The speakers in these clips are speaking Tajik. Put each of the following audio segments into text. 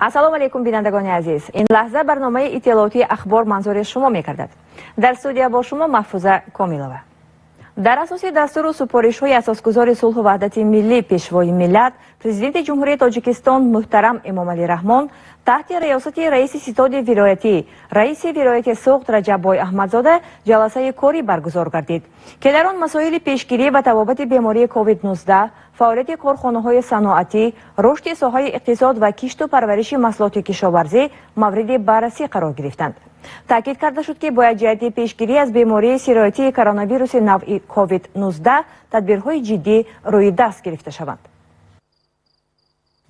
Ассалому алайкум, бинандагони азиз. Ин лаҳза барномаи иттилоотии Ахбор манзури шумо мегардад. Дар студия бо шумо Маҳфуза Комилова. Дар асоси дастуру супоришҳои асосгузори сулҳу ваҳдати миллӣ, Пешвои миллат, Президенти Ҷумҳурии Тоҷикистон муҳтарам Эмомалӣ Раҳмон, таҳти риёсати раиси ситоди вилоятӣ, раиси вилояти Суғд Раҷаббой Аҳмадзода ҷаласаи корӣ баргузор гардид, ки дар он масоили пешгирӣ ва табобати бемории COVID-19, фаъолияти корхонаҳои саноатӣ, рушди соҳаи иқтисод ва кишту парвариши маҳсулоти кишоварзӣ мавриди баррасӣ қарор гирифтанд. Таъкид карда шуд, ки бояд ҷиҳати пешгирӣ аз бемории сироятии коронавируси навъи COVID-19 тадбирҳои ҷиддӣ рӯи даст гирифта шаванд.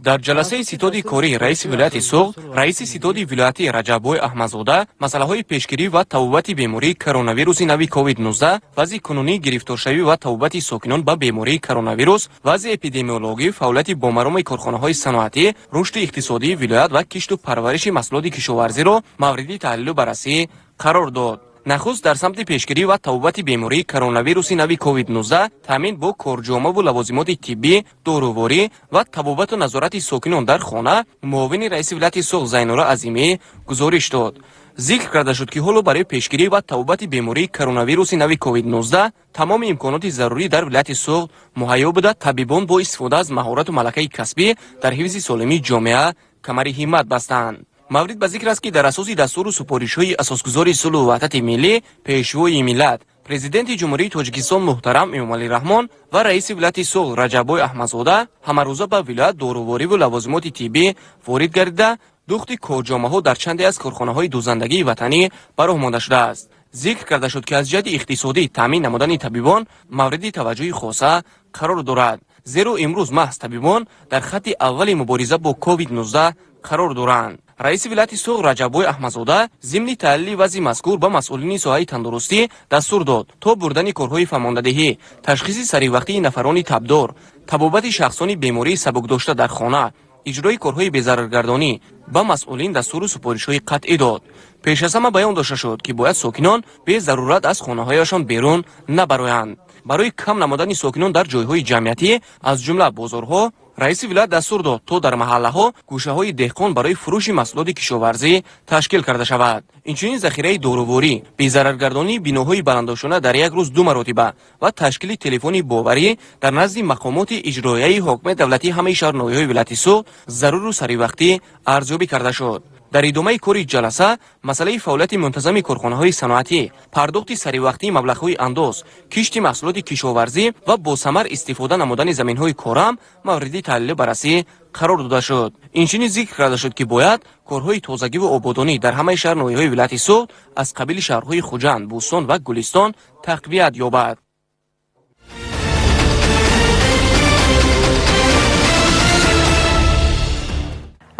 Дар ҷаласаи ситоди корӣ раиси вилояти Суғд, раиси ситоди вилоятӣ Раҷаббой Аҳмадзода масъалаҳои пешгирӣ ва табобати бемории коронавируси нави COVID-19, вазъи кунунии гирифторшавӣ ва табобати сокинон ба бемории коронавирус, вазъи эпидемиологӣ, фаъолияти бомароми корхонаҳои саноатӣ, рушди иқтисодии вилоят ва кишту парвариши маҳсулоти кишоварзиро мавриди таҳлилу баррасӣ қарор дод. Нахуст дар самти пешгирӣ ва табобати бемории коронавируси нави COVID-19, таъмин бо корҷомаву лавозимоти тиббӣ, доруворӣ ва табобату назорати сокинон дар хона муовини раиси вилояти Суғд Зайнура Азимӣ гузориш дод. Зикр карда шуд, ки ҳоло барои пешгирӣ ва табобати бемории коронавируси нави COVID-19 тамоми имконоти зарурӣ дар вилояти Суғд муҳайё буда, табибон бо истифода аз маҳорату малакаи касбӣ дар ҳифзи солимии ҷомеа камари ҳиммат бастанд. Маврид ба зикр аст, ки дар асоси дастуру супоришҳои асосгузори сулҳу ваҳдати миллӣ, Пешвои миллат, Президенти Ҷумҳурии Тоҷикистон муҳтарам Эмомалӣ Раҳмон ва раиси вилояти Суғд Раҷаббой Аҳмадзода ҳамарӯза ба вилоят дорувориву лавозимоти тиббӣ ворид гардида, духти корҷомаҳо дар чанде аз корхонаҳои дӯзандагии ватанӣ ба роҳ монда шудааст. Зикр карда шуд, ки аз ҷиҳати иқтисодӣ таъмин намудани табибон мавриди таваҷҷӯҳи хоса қарор дорад, зеро имрӯз маҳз табибон дар хатти аввали мубориза бо COVID-19 қарор доранд. Раиси вилояти Суғд Раҷаббой Аҳмадзода зимни таҳлили вазъи мазкур ба масъулини соҳаи тандурустӣ дастур дод, то бурдани корҳои фаҳмондадиҳӣ, ташхиси саривақтии нафарони табдор, табобати шахсони бемории сабукдошта дар хона, иҷрои корҳои безараргардонӣ ба масъулин дастуру супоришҳои қатъӣ дод. Пеш аз ҳама баён дошта шуд, ки бояд сокинон безарурат аз хонаҳояшон берун набароянд. Барои кам намудани сокинон дар ҷойҳои ҷамъиятӣ, аз ҷумла бозорҳо, раиси вилоят дастур дод, то дар маҳаллаҳо гӯшаҳои деҳқон барои фурӯши маҳсулоти кишоварзӣ ташкил карда шавад. Инчунин захираи доруворӣ, безараргардонии биноҳои баландошона дар як рӯз ду маротиба ва ташкили телефони боварӣ дар назди мақомоти иҷроияи ҳокимияти давлатии ҳамаи шаҳру ноҳияҳои вилояти Суғд заруру саривақтӣ арзёбӣ карда шуд. Дар идомаи кори ҷаласа масъалаи фаъолияти мунтазами корхонаҳои саноатӣ, пардохти саривақтии маблағҳои андоз, кишти маҳсулоти кишоварзӣ ва босамар истифода намудани заминҳои корам мавриди таҳлилу баррасӣ қарор дода шуд. Инчунин зикр карда шуд, ки бояд корҳои тозагиву ободонӣ дар ҳамаи шаҳр ноҳияҳои вилояти Суғд аз қабили шаҳрҳои Хуҷанд, Бӯстон ва Гулистон тақвият ёбад.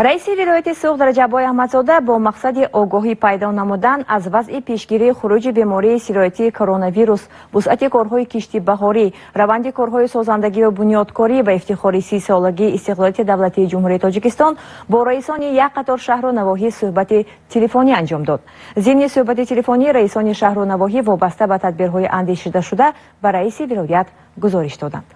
Раиси вилояти Суғд Раҷаббой Аҳмадзода бо мақсади огоҳӣ пайдо намудан аз вазъи пешгирии хуруҷи бемории сироятии коронавирус, вусъати корҳои кишти баҳорӣ, раванди корҳои созандагию бунёдкорӣ ба ифтихори 30-солагии истиқлолияти давлатии Ҷумҳурии Тоҷикистон бо раисони як қатор шаҳру навоҳӣ суҳбати телефонӣ анҷом дод. Зимни суҳбати телефонӣ раисони шаҳру навоҳӣ вобаста ба тадбирҳои андешидашуда ба раиси вилоят гузориш доданд.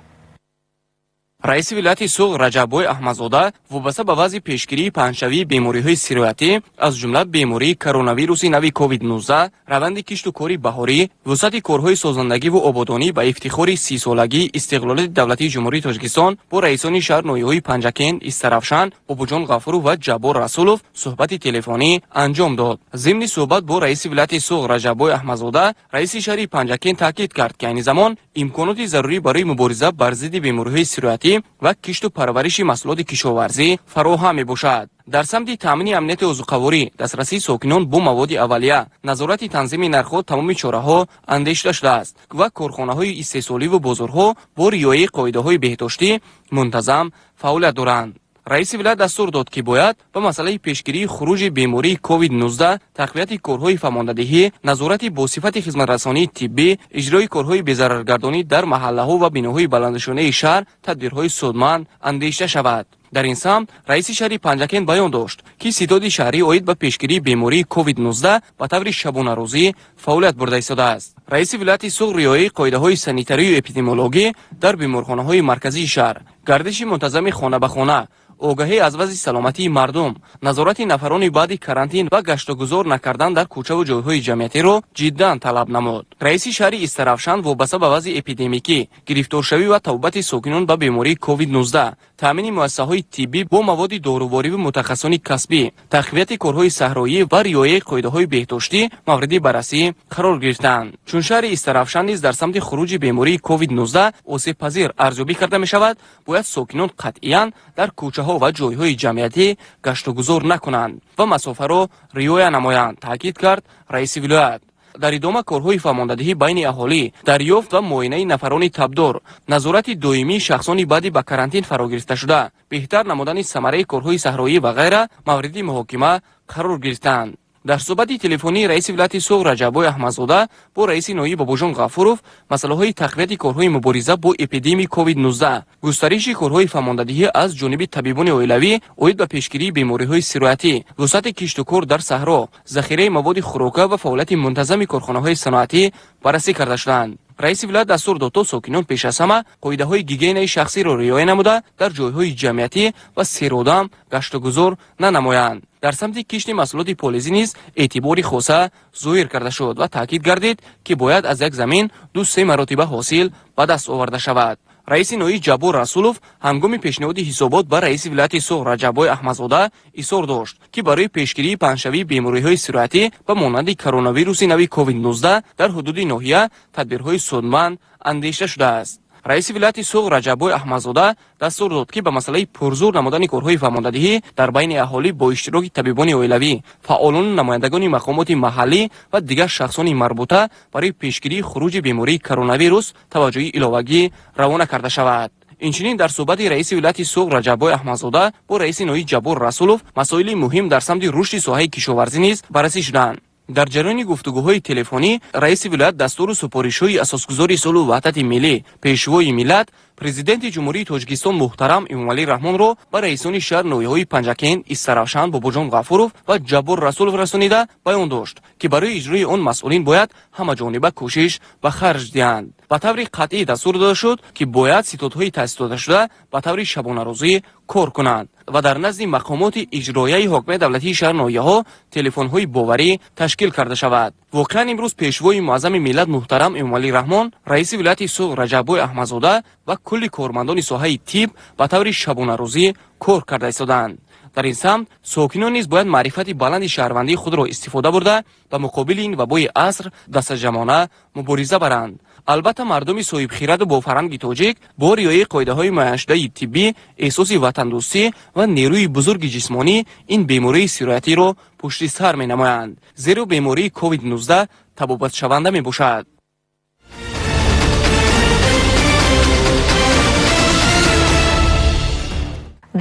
Раиси вилояти Суғд Раҷаббой Аҳмадзода вобаста ба вазъи пешгирии паҳншавии бемориҳои сироятӣ, аз ҷумла бемории коронавируси нави COVID-19, раванди кишту кори баҳорӣ, вусъати корҳои созандагиву ободонӣ ба ифтихори 30-солагии истиқлолияти давлатии Ҷумҳурии Тоҷикистон бо раисони шаҳр ноҳияҳои Панҷакент, Истаравшан, Бобоҷон Ғафуров ва Ҷаббор Расулов суҳбати телефонӣ анҷом дод. Зимни суҳбат бо раиси вилояти Суғд Раҷаббой Аҳмадзода раиси шаҳри Панҷакент таъкид кард, ки айни замон имконоти зарурӣ барои мубориза бар зидди бемориҳои сироятӣ ва кишту парвариши маҳсулоти кишоварзӣ фароҳам мебошад. Дар самти таъмини амнияти озуқаворӣ, дастрасии сокинон бо маводи аввалия, назорати танзими нархҳо тамоми чораҳо андешида шудааст ва корхонаҳои истеҳсоливу бозорҳо бо риояи қоидаҳои беҳдоштӣ мунтазам фаъолият доранд. Раиси вилоят дастур дод, ки бояд ба масъалаи пешгирии хуруҷи бемории COVID-19, тақвияти корҳои фаҳмондадиҳӣ, назорати бо сифати хизматрасонии тиббӣ, иҷрои корҳои безараргардонӣ дар маҳаллаҳо ва биноҳои баландошонаи шаҳр тадбирҳои судманд андешида шавад. Дар ин самт раиси шаҳри Панҷакент баён дошт, ки ситоди шаҳрӣ оид ба пешгирии бемории COVID-19 ба таври шабонарӯзӣ фаъолият бурда истодааст. Раиси вилояти Суғд риояи қоидаҳои санитарию эпидемиологӣ дар беморхонаҳои марказии шаҳр, гардиши мунтазами хона ба хона, Огаҳӣ аз вазъи саломатии мардум, назорати нафарони баъди карантин ва гаштугузор накардан дар кӯчаву ҷойҳои ҷамъиятиро ҷиддан талаб намуд. Раиси шаҳри Истаравшан вобаста ба вазъи эпидемикӣ, гирифторшавӣ ва табобати сокинон ба бемории COVID-19, таъмини муассисаҳои тиббӣ бо маводи дорувориву мутахассисони касбӣ, тақвияти корҳои саҳроӣ ва риояи қоидаҳои беҳдоштӣ мавриди баррасӣ қарор гирифтанд. Чун шаҳри Истаравшан низ дар самти хуруҷи бемории COVID-19 осебпазир арзёбӣ карда мешавад, бояд сокинон қатъиян дар кӯчаҳо ва ҷойҳои ҷамъиятӣ гаштугузор накунанд ва масофаро риоя намоянд, таъкид кард раиси вилоят. Дар идома корҳои фаҳмондадиҳӣ байни аҳолӣ, дарёфт ва муоинаи нафарони табдор, назорати доимии шахсони баъди ба карантин фаро гирифташуда, беҳтар намудани самараи корҳои саҳроӣ ва ғайра мавриди муҳокима қарор гирифтанд. Дар суҳбати телефонии раиси вилояти Суғд Раҷаббой Аҳмадзода бо раиси ноҳияи Бобоҷон Ғафуров масъалаҳои тақвияти корҳои мубориза бо эпидемияи COVID-19, густариши корҳои фаҳмондадиҳӣ аз ҷониби табибони оилавӣ оид ба пешгирии бемориҳои сироятӣ, вусъати киштукор дар саҳро, захираи маводи хӯрока ва фаъолияти мунтазами корхонаҳои саноатӣ баррасӣ карда шуданд. Раиси вилоят дастур дод, то сокинон пеш аз ҳама қоидаҳои гигиенаи шахсиро риоя намуда, дар ҷойҳои ҷамъиятӣ ва серодам гаштугузор нанамоянд. Дар самти кишти маҳсулоти полизӣ низ эътибори хоса зоҳир карда шуд ва таъкид гардид, ки бояд аз як замин 2-3 маротиба ҳосил ба даст оварда шавад. Раиси ноҳияи Ҷаббор Расулов ҳангоми пешниҳоди ҳисобот ба раиси вилояти Суғд Раҷаббой Аҳмадзода изҳор дошт, ки барои пешгирии паҳншавии бемориҳои сироятӣ ба монанди коронавируси нави COVID-19 дар ҳудуди ноҳия тадбирҳои судманд андешида шудааст. Раиси вилояти Суғд Раҷаббой Аҳмадзода дастур дод, ки ба масъалаи пурзур намудани корҳои фаҳмондадиҳӣ дар байни аҳолӣ бо иштироки табибони оилавӣ, фаъолону намояндагони мақомоти маҳаллӣ ва дигар шахсони марбута барои пешгирии хуруҷи бемории коронавирус таваҷҷӯҳи иловагӣ равона карда шавад. Инчунин дар суҳбати раиси вилояти Суғд Раҷаббой Аҳмадзода бо раиси ноҳияи Ҷаббор Расулов масоили муҳим дар самти рушди соҳаи кишоварзӣ низ баррасӣ шуданд. Дар ҷараёни гуфтугӯҳои телефонӣ раиси вилоят дастуру супоришҳои асосгузори сулҳу ваҳдати миллӣ, пешвои миллат, президенти Ҷумҳурии Тоҷикистон муҳтарам Эмомалӣ Раҳмонро ба раисони шаҳр ноҳияҳои Панҷакент, Истаравшан, Бобоҷон Ғафуров ва Ҷаббор Расулов расонида баён дошт, ки барои иҷрои он масъулин бояд ҳамаҷониба кӯшиш ба харҷ диҳанд. Ба таври қатъӣ дастур дода шуд, ки бояд ситодҳои таъсис додашуда ба таври шабонарӯзӣ кор кунанд ва дар назди мақомоти иҷроияи ҳокимияти давлатии шаҳр ноҳияҳо телефонҳои боварӣ ташкил карда шавад. Воқеан имрӯз пешвои муаззами миллат муҳтарам Эмомалӣ Раҳмон, раиси вилояти Суғд Раҷаббой Аҳмадзода ва кулли кормандони соҳаи тиб ба таври шабонарӯзӣ кор карда истодаанд. Дар ин самт сокинон низ бояд маърифати баланди шаҳрвандии худро истифода бурда, ба муқобили ин вабои аср дастаҷамъона мубориза баранд. Албатта, мардуми соҳибхираду бофарҳанги тоҷик бо риояи қоидаҳои муайяншудаи тиббӣ, эҳсоси ватандӯстӣ ва нерӯи бузурги ҷисмонӣ ин бемории сироятиро пушти сар менамоянд, зеро бемории COVID-19 табобатшаванда мебошад.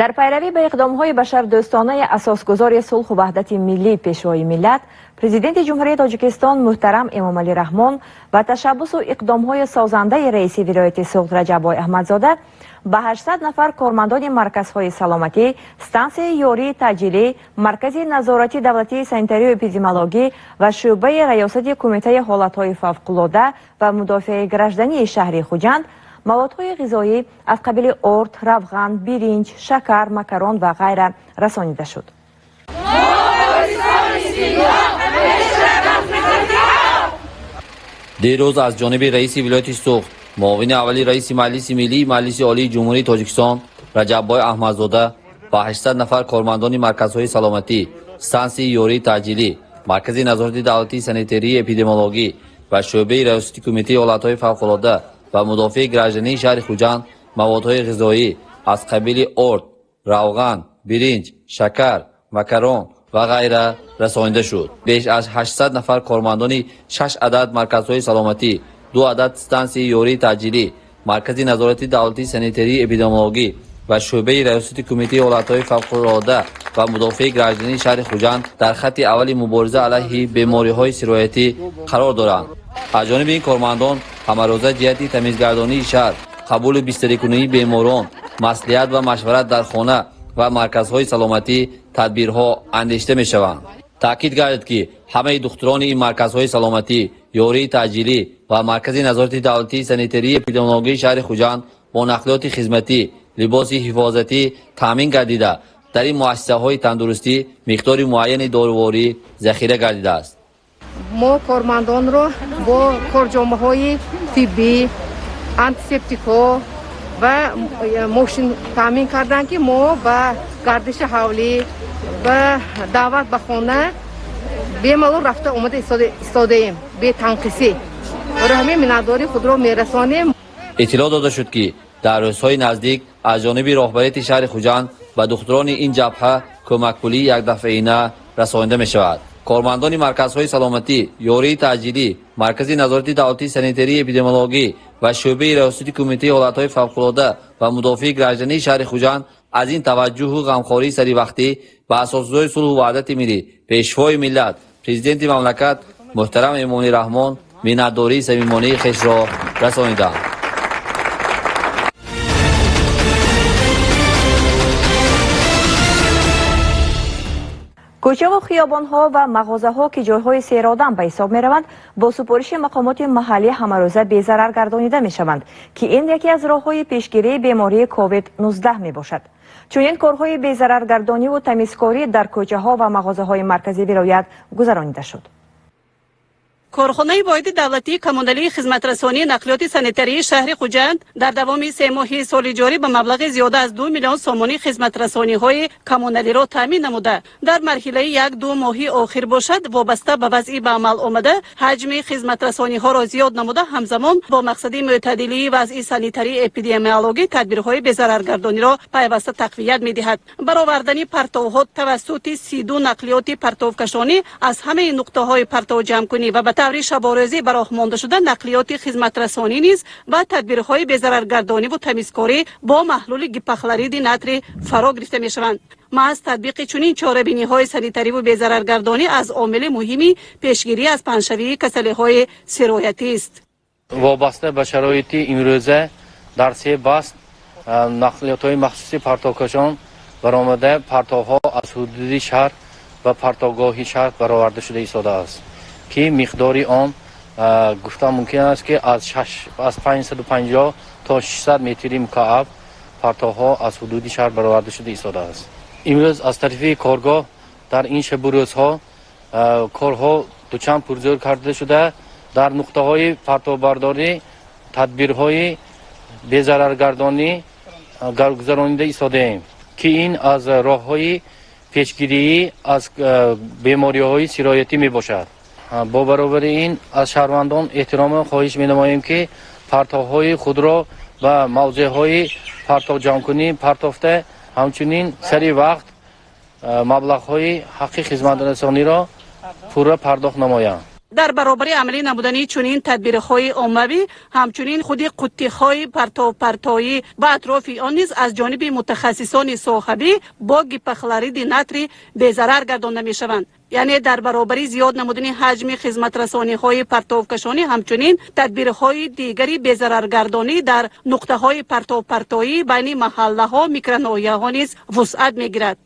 Дар пайравӣ ба иқдомҳои башардӯстонаи асосгузори сулҳу ваҳдати миллӣ, пешвои миллат, президенти Ҷумҳурии Тоҷикистон муҳтарам Эмомалӣ Раҳмон ва ташаббусу иқдомҳои созандаи раиси вилояти Суғд Раҷаббой Аҳмадзода ба 800 нафар кормандони марказҳои саломатӣ, стансияи ёрии таъҷилӣ, маркази назорати давлатии санитарию эпидемиологӣ ва шӯъбаи раёсати кумитаи ҳолатҳои фавқулода ва мудофиаи граждании шаҳри Хуҷанд маводҳои ғизоӣ аз қабили орд, равған, биринҷ, шакар, макарон ва ғайра расонида шуд. Дирӯз аз ҷониби раиси вилояти Суғд, муовини аввали раиси Маҷлиси Миллии Маҷлиси Олии Ҷумҳурии Тоҷикистон Раҷаббой Аҳмадзода ба 800 нафар кормандони марказҳои саломатӣ, стансияи ёрии таъҷилӣ, маркази назорати давлатии санитарии эпидемиологӣ ва шӯъбаи раёсати кумитаи ҳолатҳои фавқулода ва мудофиаи граждании шаҳри Хуҷанд маводҳои ғизоӣ аз қабили орд, равған, биринҷ, шакар, макарон ва ғайра расонида шуд. Беш аз 800 нафар кормандони 6 адад марказҳои саломатӣ, 2 адад стансияи ёрии таъҷилӣ, маркази назорати давлатии санитарии эпидемиологӣ ва шӯъбаи раёсати кумитаи ҳолатҳои фавқулода ва мудофиаи граждании шаҳри Хуҷанд дар хатти аввали мубориза алайҳи бемориҳои сироятӣ қарор доранд. Аз ҷониби ин кормандон ҳамарӯза ҷиҳати тамизгардонии шаҳр, қабули бистарикунии беморон, маслиҳат ва машварат дар хона ва марказҳои саломатӣ тадбирҳо андешида мешаванд. Таъкид гардид, ки ҳамаи духтурони ин марказҳои саломатӣ, ёрии таъҷилӣ ва маркази назорати давлатии санитарии эпидемиологии шаҳри Хуҷанд бо нақлиёти хизматӣ Либоси ҳифозатӣ таъмин гардида, дар ин муассисаҳои тандурустӣ миқдори муайяни доруворӣ захира гардидааст. Мо кормандонро бо корҷомаҳои тиббӣ, антисептикҳо ва мошин таъмин карданд, ки мо ба гардиши ҳавлӣ, ба даъват ба хона бемалол рафта омада истодаем, бетанқисӣ. Барои ҳамин миннатдории худро мерасонем. Иттилоъ дода шуд, ки дар рӯзҳои наздик аз ҷониби роҳбарияти шаҳри Хуҷанд ба духтурони ин ҷабҳа кӯмакпулии якдафъаина расонида мешавад. Кормандони марказҳои саломатӣ, ёрии таъҷилӣ, Маркази назорати давлатии санитарии эпидемиологӣ ва шӯъбаи раёсати Кумитаи ҳолатҳои фавқулода ва мудофиаи граждании шаҳри Хуҷанд аз ин таваҷҷӯҳу ғамхории саривақтӣ ба асосгузори сулҳу ваҳдати миллӣ, Пешвои миллат, Президенти мамлакат муҳтарам Эмомалӣ Раҳмон миннатдории самимонаи хешро расониданд. Кӯчаву хиёбонҳо ва мағозаҳо, ки ҷойҳои серодам ба ҳисоб мераванд, бо супориши мақомоти маҳаллӣ ҳамарӯза безарар гардонида мешаванд, ки ин яке аз роҳҳои пешгирии бемории ковид-19 мебошад. Чунин корҳои безараргардониву тамизкорӣ дар кӯчаҳо ва мағозаҳои маркази вилоят гузаронида шуд. Корхонаи воҳиди давлатии коммуналии хизматрасонии нақлиёти санитарии шаҳри Хуҷанд дар давоми 3 моҳи соли ҷорӣ ба маблағи зиёда аз 2 миллион сомонӣ хизматрасониҳои коммуналиро таъмин намуда, дар марҳилаи 1-2 моҳи охир бошад, вобаста ба вазъи ба амал омада, ҳаҷми хизматрасониҳоро зиёд намуда, ҳамзамон бо мақсади мӯътадилии вазъи санитарии эпидемиологӣ тадбирҳои безараргардониро пайваста тақвият медиҳад. Баровардани партовҳо тавассути 32 нақлиёти партовкашонӣ аз ҳамаи нуқтаҳои партовҷамъкунӣ ва ба таври шаборӯзӣ ба роҳ монда шуда нақлиёти хизматрасонӣ низ ба тадбирҳои безараргардониву тамизкорӣ бо маҳлули гипохлориди натрий фаро гирифта мешаванд. Маҳз татбиқи чунин чорабиниҳои санитариву безараргардонӣ аз омили муҳими пешгирӣ аз паҳншавии касалиҳои сироятист. Вобаста ба шароити имрӯза дар се баст нақлиётҳои махсуси партовкашон баромада, партовҳо аз ҳудуди шаҳр ва партовгоҳи шаҳр бароварда шуда истодааст, ки миқдори он гуфта мумкин аст, ки аз 550 то 600 метри мукааб партовҳо аз ҳудуди шаҳр бароварда шуда истодааст. Имрӯз аз тарафи коргоҳ дар ин шабу рӯзҳо корҳо дучанд пурзӯр карда шуда, дар нуқтаҳои партовбардорӣ тадбирҳои безараргардонӣ гузаронида истодаем, ки ин аз роҳҳои пешгирии аз бемориҳои сироятӣ мебошад. Бо баробари ин аз шаҳрвандон эҳтиромон хоҳиш менамоем, ки партовҳои худро ба мавзеъҳои партовҷамъкунӣ партофта, ҳамчунин сари вақт маблағҳои ҳаққи хизматрасониро пурра пардохт намоянд. Дар баробари амалӣ намудани чунин тадбирҳои оммавӣ, ҳамчунин худи қуттиҳои партовпартоӣ ба атрофи он низ аз ҷониби мутахассисони соҳавӣ бо гипохлориди натрий безарар гардонда мешаванд. Яъне дар баробари зиёд намудани ҳаҷми хизматрасониҳои партовкашонӣ, ҳамчунин тадбирҳои дигари безараргардонӣ дар нуқтаҳои партовпартоӣ байни маҳаллаҳо, микроноҳияҳо низ вусъат мегирад.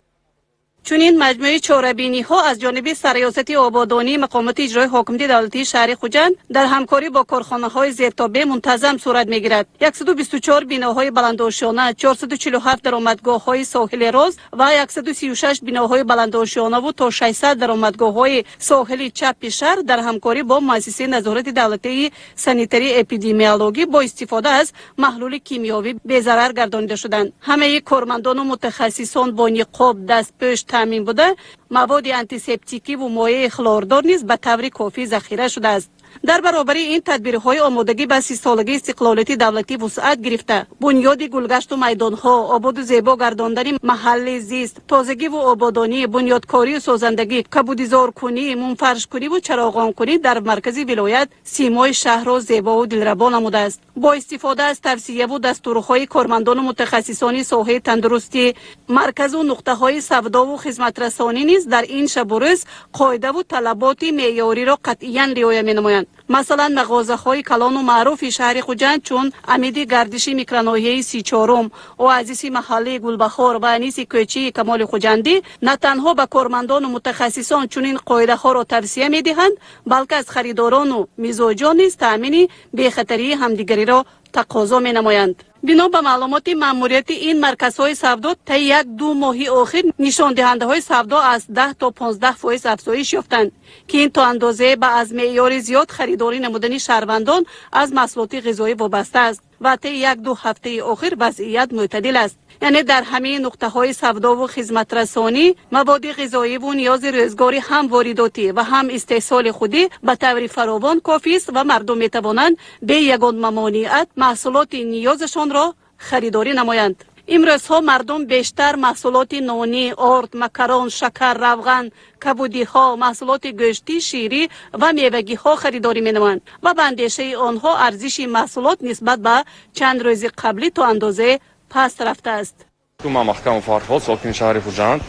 Чунин маҷмӯи чорабиниҳо аз ҷониби Сарриёсати ободонии мақомоти иҷрои ҳокимияти давлатии шаҳри Хуҷанд дар ҳамкорӣ бо корхонаҳои зертобеъ мунтазам сурат мегирад. 124 биноҳои баландошёна, 447 даромадгоҳҳои соҳили рост ва 136 биноҳои баландошёнаву то 600 даромадгоҳҳои соҳили чапи шаҳр дар ҳамкорӣ бо муассисаи назорати давлатии санитарии эпидемиологӣ бо истифода аз маҳлули кимиёвӣ безарар гардонида шуданд. Ҳамаи кормандону мутахассисон бо ниқоб, дастпӯш таъмин буда, маводи антисептикиву моеи хлордор низ ба таври кофӣ захира шудааст. Дар баробари ин тадбирҳои омодагӣ ба 30-солагии истиқлолияти давлатӣ вусъат гирифта, бунёди гулгашту майдонҳо, ободу зебо гардондани маҳалли зист, тозагиву ободонӣ, бунёдкорию созандагӣ, кабудизоркунӣ, мунфаршкуниву чароғонкунӣ дар маркази вилоят симои шаҳрро зебову дилрабо намудааст. Бо истифода аз тавсияву дастурҳои кормандону мутахассисони соҳаи тандурустӣ, марказу нуқтаҳои савдову хизматрасонӣ низ дар ин шабу рӯз қоидаву талаботи меъёриро қатъиян риоя менамоянд. Масалан, мағозаҳои калону маъруфи шаҳри Хуҷанд, чун Амиди гардиши микроноҳияи 34-ум, оазиси маҳаллии Гулбаҳор ва Аниси кӯчии Камоли Хуҷандӣ, на танҳо ба кормандону мутахассисон чунин қоидаҳоро тавсия медиҳанд, балки аз харидорону мизоҷон низ таъмини бехатарии ҳамдигариро тақозо менамоянд. Бино ба маълумоти маъмурияти ин марказҳои савдо, таи 1-2 моҳи охир нишондиҳандаҳои савдо аз 10 то 15% афзоиш ёфтанд, ки ин то андозае ба аз меъёри зиёд харидорӣ намудани шаҳрвандон аз маҳсулоти ғизоӣ вобаста аст ва таи 1-2 ҳафтаи охир вазъият мӯътадил аст. Яъне дар ҳамаи нуқтаҳои савдову хизматрасонӣ маводи ғизоиву ниёзи рӯзгори ҳам воридотӣ ва ҳам истеҳсоли худӣ ба таври фаровон кофист ва мардум метавонанд бе ягон мамониат маҳсулоти ниёзашонро харидорӣ намоянд. Имрӯзҳо мардум бештар маҳсулоти нонӣ, орд, макарон, шакар, равған, кабудиҳо, маҳсулоти гӯштӣ, ширӣ ва мевагиҳо харидорӣ менамоянд ва ба андешаи онҳо арзиши маҳсулот нисбат ба чанд рӯзи қаблӣ то андозае паст рафтааст. Ман Маҳкамов Фарҳод, сокини шаҳри Хуҷанд,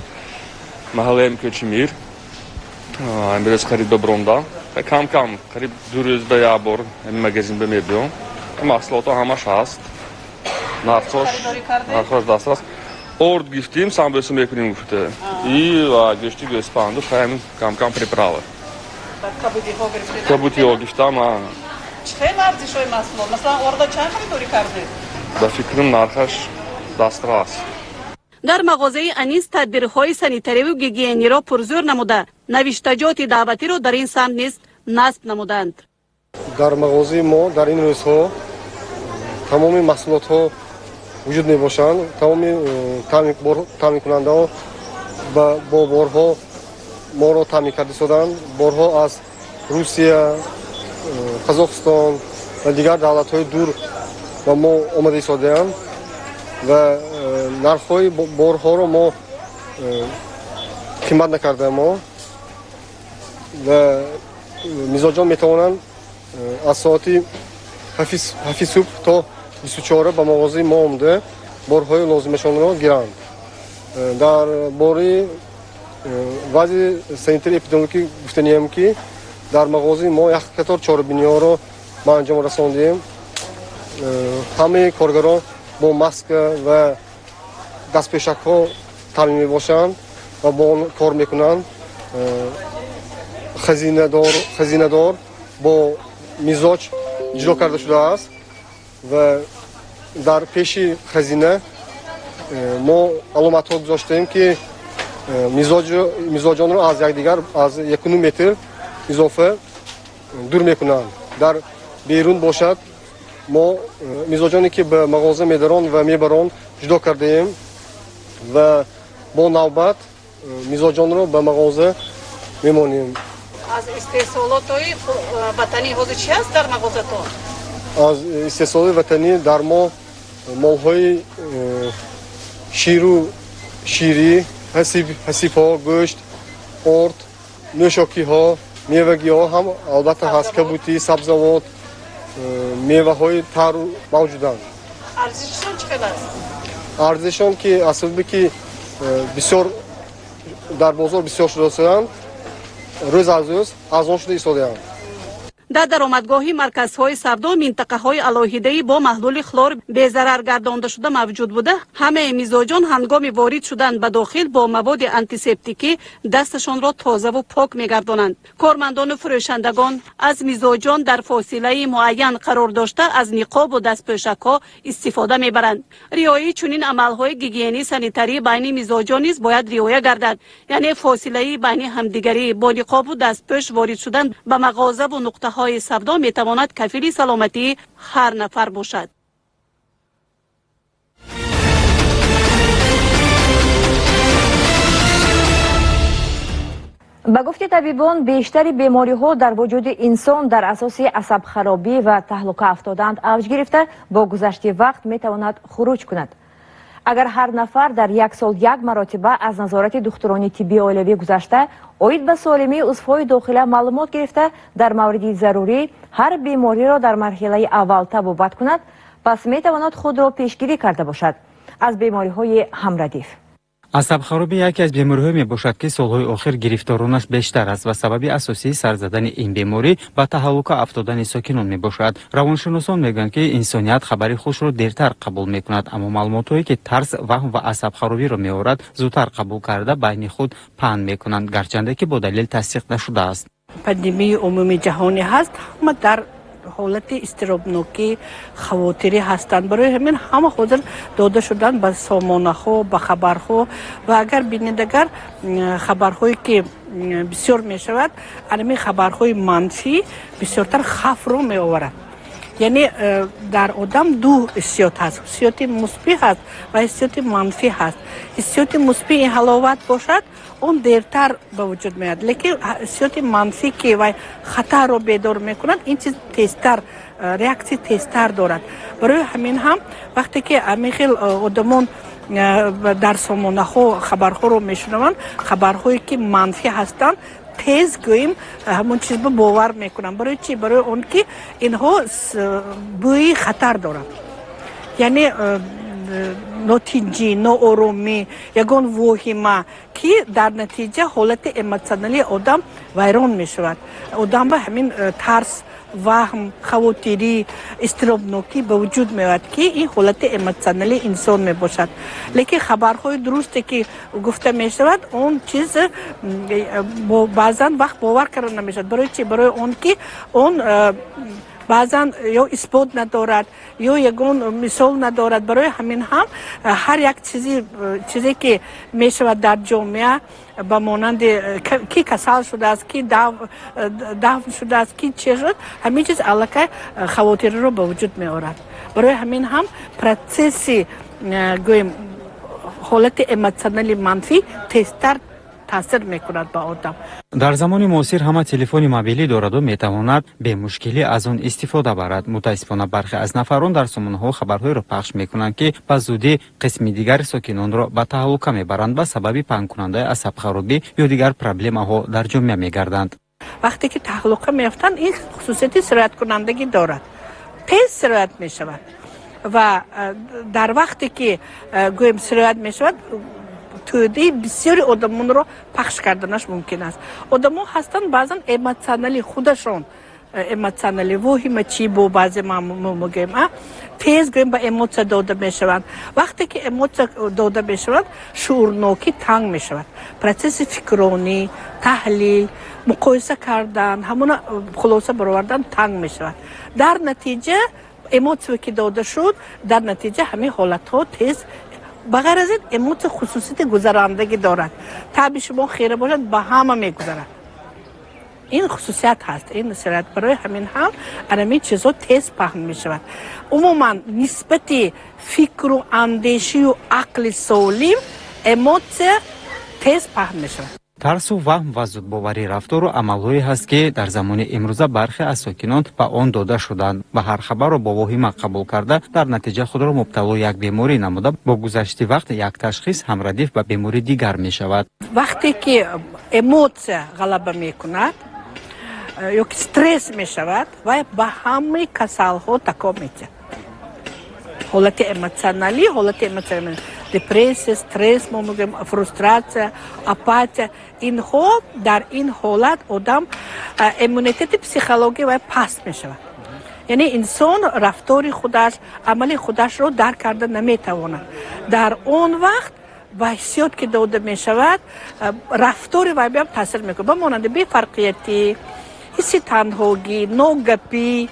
маҳаллаи Кӯчи Мир. Имрӯз харид ба биромдам. Кам кам, қариб 2 рӯз ба як бор ҳамин магазин ба мебиём. Маҳсулотҳо ҳамаш ҳаст. Нархош дастрас. Орд гирифтим, самбӯса мекунем гуфта. И гӯшти гӯспанду ҳамин кам кам приправа. Кабудиҳо гирифтам. Чӣ хел арзишҳои маҳсулот? Масалан, орда чанд харидорӣ кардед? Ба фикрам, нархаш дастрас. Дар мағозаи Анис тадбирҳои санитариву гигиениро пурзӯр намуда, навиштаҷоти даъватиро дар ин самт низ насб намуданд. Дар мағозаи мо дар ин рӯзҳо тамоми маҳсулотҳо вуҷуд мебошанд. Тамоми таъминкунандаҳо бо борҳо моро таъмин карда истоданд. Борҳо аз Русия, Қазоқистон ва дигар давлатҳои дур ба мо омада истодаанд ва нархҳои борҳоро мо қимат накардаем мо ва мизоҷон метавонанд аз соати 7 субҳ то 24 ба мағозаи мо омада борҳои лозимашонро гиранд. Дар бораи вазъи санитари эпидемиологӣ гуфтанием, ки дар мағозаи мо як қатор чорабиниҳоро ба анҷом расондем. Ҳамаи коргарон бо маска ва дастпӯшакҳо таъмин мебошанд ва бо он кор мекунанд. Хазинадор бо мизоҷ иҷро карда шудааст ва дар пеши хазина мо аломатҳо гузоштаем, ки мизоҷонро аз якдигар аз 1,5 метр изофа дур мекунанд. Дар берун бошад, мо мизоҷоне ки ба мағоза медарон ва мебарон ҷудо кардаем ва бо навбат мизоҷонро ба мағоза мемонем. Аз истеҳсолотҳои ватанӣ ҳозир чи ҳаст дар мағозатон? Аз истеҳсолоти ватанӣ дар мо молҳои ширу ширӣ, ҳасибҳо, гӯшт, орд, нӯшокиҳо, мевагиҳо ҳам албатта ҳаст, кабутӣ, сабзавот, меваҳои тару мавҷуданд. Арзишшон чӣ хел аст? Арзишон ки аз сабаби ки бисёр дар бозор бисёр шуда, рӯз аз рӯз арзон шуда истодаанд. Дар даромадгоҳи марказҳои савдо минтақаҳои алоҳидаи бо маҳлули хлор безарар гардондашуда мавҷуд буда, ҳамаи мизоҷон ҳангоми ворид шудан ба дохил бо маводи антисептикӣ дасташонро тозаву пок мегардонанд. Кормандону фурӯшандагон аз мизоҷон дар фосилаи муайян қарор дошта, аз ниқобу дастпӯшакҳо истифода мебаранд. Риояи чунин амалҳои гигиенӣ санитарӣ байни мизоҷон низ бояд риоя гардад, яъне фосилаи байни ҳамдигарӣ, бо ниқобу дастпӯш ворид шудан ба мағозаву нуқтаҳо савдо метавонад кафили саломатии ҳар нафар бошад. Ба гуфти табибон, бештари бемориҳо дар вуҷуди инсон дар асоси асабхаробӣ ва таҳлука афтодаанд авҷ гирифта, бо гузашти вақт метавонад хуруҷ кунад. Агар ҳар нафар дар як сол як маротиба аз назорати духтурони тиббии оилавӣ гузашта, оид ба солимии узвҳои дохила маълумот гирифта, дар мавриди зарурӣ ҳар бемориро дар марҳилаи аввал табобат кунад, пас метавонад худро пешгирӣ карда бошад аз бемориҳои ҳамрадиф. Асабхаробӣ яке аз бемориҳое мебошад, ки солҳои охир гирифторонаш бештар аст ва сабаби асосии сар задани ин беморӣ ба таҳаллука афтодани сокинон мебошад. Равоншиносон мегӯянд, ки инсоният хабари хушро дертар қабул мекунад, аммо маълумотҳое ки тарс, ваҳм ва асабхаробиро меорад, зудтар қабул карда, байни худ паҳн мекунанд, гарчанде ки бо далел тасдиқ нашудааст. Пандемияи умумии ҷаҳонӣ ҳаст, ҳама дар ҳолати изтиробнокӣ, хавотирӣ ҳастанд. Барои ҳамин ҳама ҳозир дода шуданд ба сомонаҳо, ба хабарҳо. Ва агар бинед, агар хабарҳое ки бисёр мешавад, анами хабарҳои манфӣ бисёртар хавфро меоварад. Яъне дар одам ду ҳиссиёт ҳаст: ҳиссиёти мусбӣ ҳаст ва ҳиссиёти манфӣ ҳаст. Ҳиссиёти мусбӣ ин ҳаловат бошад, он дертар ба вуҷуд меояд, лекин ҳиссиёти манфӣ, ки вай хатарро бедор мекунад, ин чиз тезтар, реаксия тезтар дорад. Барои ҳамин ҳам вақте ки ҳамин хел одамон дар сомонаҳо хабарҳоро мешунаванд, хабарҳое ки манфӣ ҳастанд, тез гӯем ҳамон чизба бовар мекунанд. Барои чӣ? Барои он ки инҳо бӯи хатар доранд, яъне нотинҷӣ, нооромӣ, ягон воҳима, ки дар натиҷа ҳолати эмотсионалии одам вайрон мешавад. Одам ба ҳамин тарс, ваҳм, хавотирӣ, изтиробнокӣ ба вуҷуд меояд, ки ин ҳолати эмотсионалии инсон мебошад. Лекин хабарҳои дурусте ки гуфта мешавад, он чиз баъзан вақт бовар карда намешавад. Барои чӣ? Барои он ки он баъзан ё исбот надорад, ё ягон мисол надорад. Барои ҳамин ҳам ҳар як чизе ки мешавад дар ҷомеа, ба монанди ки касал шудааст, ки дафн шудааст, ки че шуд, ҳамин чиз аллакай хавотириро ба вуҷуд меорад. Барои ҳамин ҳам процесси, гӯем, ҳолати эмотсионали манфӣ тезтар таъсир мекунад ба одам. Дар замони муосир ҳама телефони мобилӣ дораду метавонад бемушкилӣ аз он истифода барад. Мутаассифона, бархе аз нафарон дар сомонаҳо хабарҳоеро пахш мекунанд, ки ба зудӣ қисми дигари сокинонро ба таҳлука мебаранд ва сабаби паҳнкунандаи асабхаробӣ ё дигар проблемаҳо дар ҷомеа мегарданд. Вақте ки таҳлука меёфтанд, ин хусусияти сирояткунандагӣ дорад, тез сироят мешавад. Ва дар вақте ки, гӯем, сироят мешавад, тӯдаи бисёри одамонро пахш карданаш мумкин аст. Одамон ҳастанд баъзан эмоционали, худашон эмоционали, воҳимачӣ, бо баъзе мо мегӯем, тез, гӯем, ба эмоция дода мешаванд. Вақте ки эмоция дода мешаванд, шуурнокӣ танг мешавад, процесси фикронӣ, таҳлил, муқоиса кардан, ҳамона хулоса баровардан танг мешавад. Дар натиҷа эмоция ки дода шуд, дар натиҷа ҳамин ҳолатҳо тез. Ба ғайр аз ин, эмоция хусусияти гузарандагӣ дорад. Таби шумо хира бошад, ба ҳама мегузарад. Ин хусусият ҳаст, ин сироят. Барои ҳамин ҳам анамин чизҳо тез паҳн мешавад. Умуман, нисбати фикру андешию ақли солим эмоция тез паҳн мешавад. Тарсу ваҳм ва зудбоварӣ рафтору амалҳое ҳаст, ки дар замони имрӯза бархе аз сокинон ба он дода шуданд ва ҳар хабарро бо воҳима қабул карда, дар натиҷа худро мубталои як беморӣ намуда, бо гузашти вақт як ташхис ҳамрадиф ба бемории дигар мешавад. Вақте ки эмоция ғалаба мекунад ё ки стресс мешавад, вай ба ҳамаи касалҳо таком медиҳад. Ҳолати эмоционалӣ, ҳолати эмоционалӣ, депрессия, стресс, мо мегӯем, фрустрация, апатия, инҳо дар ин ҳолат одам иммунитети психология вай паст мешавад. Яъне инсон рафтори худаш, амали худашро дарк карда наметавонад. Дар он вақт ба ҳиссиёт ки дода мешавад, рафтори вай биам таъсир мекунад, ба монанди бефарқиятӣ, ҳисси танҳогӣ, ногапӣ,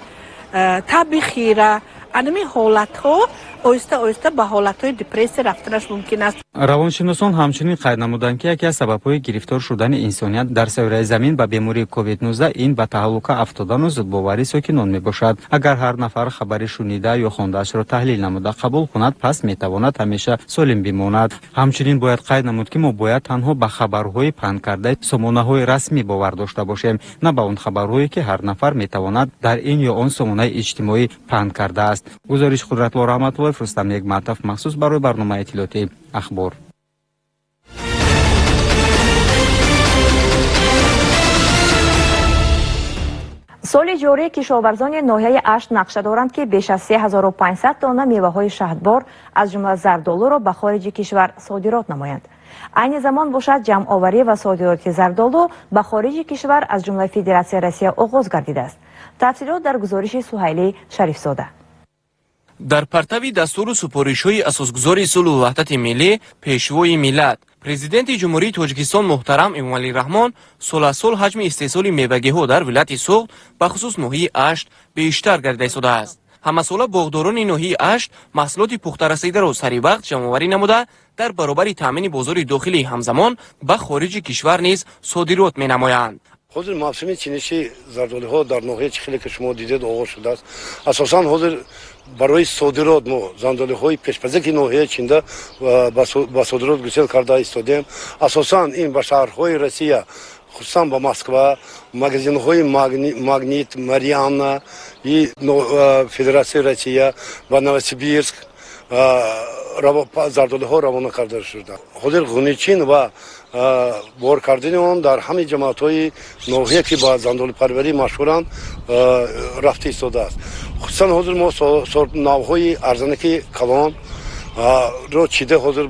таби хира. Анами ҳолатҳо оҳиста оҳиста ба ҳолатҳои депрессия рафтанаш мумкин аст. Равоншиносон ҳамчунин қайд намуданд, ки яке аз сабабҳои гирифтор шудани инсоният дар сайёраи замин ба бемории ковид-19 ин ба таҳлука афтодану зудбоварии сокинон мебошад. Агар ҳар нафар хабари шунида ё хондаашро таҳлил намуда қабул кунад, пас метавонад ҳамеша солим бимонад. Ҳамчунин бояд қайд намуд, ки мо бояд танҳо ба хабарҳои паҳнкардаи сомонаҳои расмӣ бовар дошта бошем, на ба он хабарҳое, ки ҳар нафар метавонад дар ин ё он сомонаи иҷтимоӣ паҳн кардааст. Гузориш: Қудратулло Раҳматуллоев, Рустам Негматов, махсус барои барномаи иттилоотии Ахбор. Соли ҷорӣ кишоварзони ноҳияи Ашт нақша доранд, ки беш аз 3500 тонна меваҳои шаҳдбор, аз ҷумла зардолуро ба хориҷи кишвар содирот намоянд. Айни замон бошад, ҷамъоварӣ ва содироти зардолу ба хориҷи кишвар, аз ҷумла Федератсияи Россия, оғоз гардидааст. Тафсилот дар гузориши Суҳайлӣ Шарифзода. Дар партави дастуру супоришҳои асосгузори сулҳу ваҳдати миллӣ, Пешвои миллат, Президенти Ҷумҳурии Тоҷикистон муҳтарам Эмомалӣ Раҳмон сол аз сол ҳаҷми истеҳсоли мевагиҳо дар вилояти Суғд, бахусус ноҳияи Ашт, бештар гардида истодааст. Ҳамасола боғдорони ноҳияи Ашт маҳсулоти пухтарасидаро сари вақт ҷамъоварӣ намуда, дар баробари таъмини бозори дохилӣ ҳамзамон ба хориҷи кишвар низ содирот менамоянд. Ҳозир мавсими чиниши зардолиҳо дар ноҳия, чӣ хеле ки шумо дидед, оғоз шудааст. Асосан ҳозир барои содирот мо зардолиҳои пешпазаки ноҳия чинда ба содирот гусел карда истодем. Асосан ин ба шаҳрҳои Россия, хусусан ба Москва, магазинҳои Магнит, Марианна и Федератсияи Россия, ба Новосибирск зардолиҳо равона карда шуда. Ҳозир ғуничин ва бор кардани он дар ҳамаи ҷамоатҳои ноҳия, ки ба зардолипарварӣ машҳуранд, рафта истодааст. Хусусан ҳозир мо навъҳои арзанаки калон ро чида, ҳозир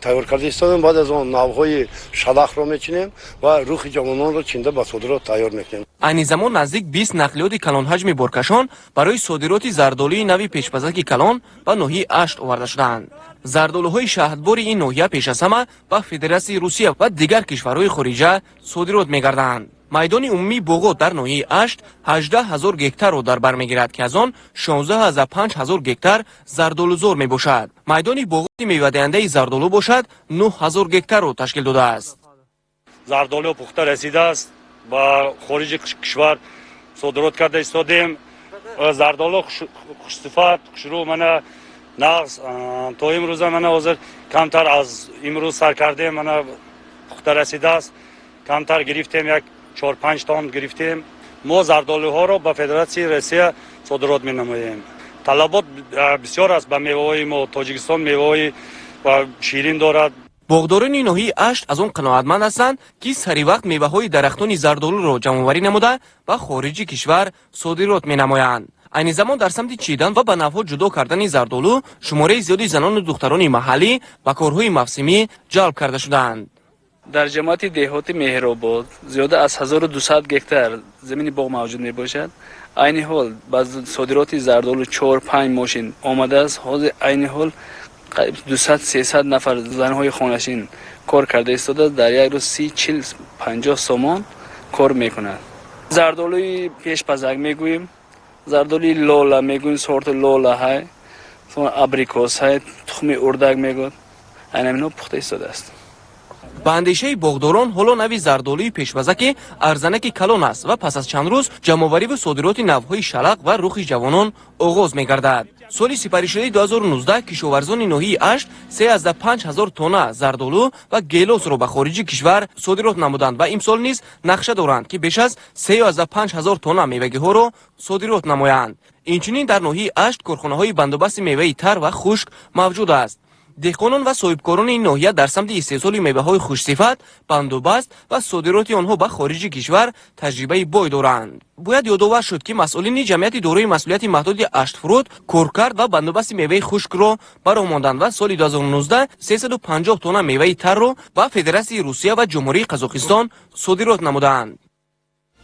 тайёр карда истодем. Баъд аз он навъҳои шалахро мечинем ва рухи ҷавононро чинда ба содирот тайёр мекунем. Айни замон наздик 20 нақлиёти калонҳаҷми боркашон барои содироти зардолуи нави пешпазаки калон ба ноҳияи Ашт оварда шудаанд. Зардолуҳои шаҳдбори ин ноҳия пеш аз ҳама ба Федератсияи Русия ва дигар кишварҳои хориҷа содирот мегарданд. Майдони умумии боғот дар ноҳияи Ашт 18 ҳазор гектарро дар бар мегирад, ки аз он 16,5 ҳазор гектар зардолузор мебошад. Майдони боғоти мевадиҳандаи зардолу бошад, 9 ҳазор гектарро ташкил додааст. Зардолу пухта расидааст, ба хориҷи кишвар содирот карда истодем. Зардолу хушсифат, хушрӯ, мана нағз. То имрӯза, мана ҳозир камтар аз имрӯз сар кардем, мана пухта расидааст, камтар гирифтем, як 4-5 тонн гирифтем. Мо зардолуҳоро ба Федератсияи Россия содирот менамоем. Талабот бисёр аст ба меваҳои мо. Тоҷикистон меваҳои ширин дорад. Боғдорони ноҳияи Ашт аз он қаноатманд ҳастанд, ки сари вақт меваҳои дарахтони зардолуро ҷамъоварӣ намуда, ба хориҷи кишвар содирот менамоянд. Айни замон дар самти чидан ва ба навъҳо ҷудо кардани зардолу шумораи зиёди занону духтарони маҳаллӣ ба корҳои мавсимӣ ҷалб карда шудаанд. Дар ҷамоати деҳоти Меҳробод зиёда аз 1200 гектар замини боғ мавҷуд мебошад. Айни ҳол ба содироти зардолу 4-5 мошин омадааст. Ҳозир айни ҳол 200-300 нафар занҳои хонашин кор карда истодааст. Дар як рӯз 30, 40, 50 сомон кор мекунад. Зардолуи пешпазак мегӯем, зардолуи лола мегӯем, сорти лола ҳай, абрикос ҳай, тухми урдак мегӯяд. Айнан инҳо пухта истодааст. Ба андешаи боғдорон, ҳоло нави зардолуи пешпазаки арзанаки калон аст ва пас аз чанд рӯз ҷамъовариву содироти навъҳои шалақ ва рухи ҷавонон оғоз мегардад. Соли сипаришудаи 2019 кишоварзони ноҳияи Ашт 3,5 ҳазор тонна зардолу ва гелосро ба хориҷи кишвар содирот намуданд ва имсол низ нақша доранд, ки беш аз 3,5 ҳазор тонна мевагиҳоро содирот намоянд. Инчунин дар ноҳияи Ашт корхонаҳои бандубасти меваи тар ва хушк мавҷуд аст. Деҳқонон ва соҳибкорони ин ноҳия дар самти истеҳсоли меваҳои хушсифат, бандубаст ва содироти онҳо ба хориҷи кишвар таҷрибаи бой доранд. Бояд ёдовар шуд, ки масъулини ҷамъияти дорои масъулияти маҳдуди Аштфурӯд коркард ва бандубасти меваи хушкро ба роҳ монданд ва соли 2019 350 тонна меваи тарро ба Федератсияи Русия ва Ҷумҳурии Қазоқистон содирот намуданд.